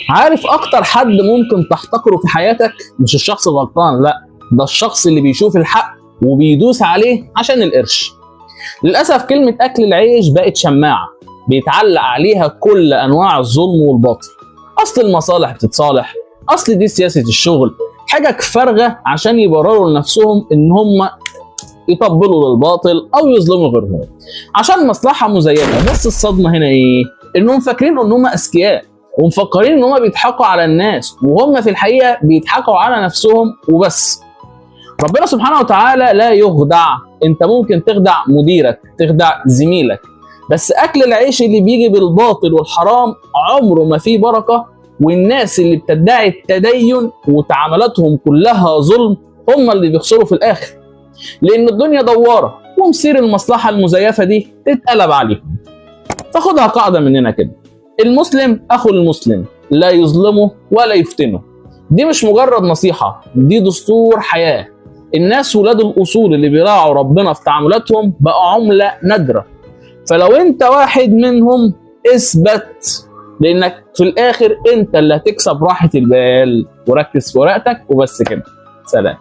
عارف اكتر حد ممكن تحتقره في حياتك؟ مش الشخص الغلطان، لا، ده الشخص اللي بيشوف الحق وبيدوس عليه عشان القرش. للاسف كلمة اكل العيش بقت شماعة بيتعلق عليها كل انواع الظلم والباطل. اصل المصالح بتتصالح، اصل دي سياسة الشغل، حاجة فارغة عشان يبرروا لنفسهم ان هم يطبلوا للباطل او يظلموا غيرهم عشان مصلحة مزيفة. بس الصدمة هنا ايه؟ انهم فاكرين ان هم اذكياء ومفكرين ان هم بيضحكوا على الناس، وهم في الحقيقة بيضحكوا على نفسهم وبس. ربنا سبحانه وتعالى لا يخدع. انت ممكن تخدع مديرك، تخدع زميلك، بس اكل العيش اللي بيجي بالباطل والحرام عمره ما فيه بركة. والناس اللي بتدعي التدين وتعاملاتهم كلها ظلم هم اللي بيخسروا في الاخر، لان الدنيا دواره ومصير المصلحة المزيفه دي تتقلب عليهم. فخدها قاعدة مننا كده، المسلم اخو المسلم، لا يظلمه ولا يفتنه. دي مش مجرد نصيحة، دي دستور حياة. الناس ولاد الاصول اللي بيراعوا ربنا في تعاملاتهم بقى عمله نادرة، فلو انت واحد منهم اثبت، لانك في الاخر انت اللي هتكسب راحة البال. وركز في ورقتك وبس كده. سلام.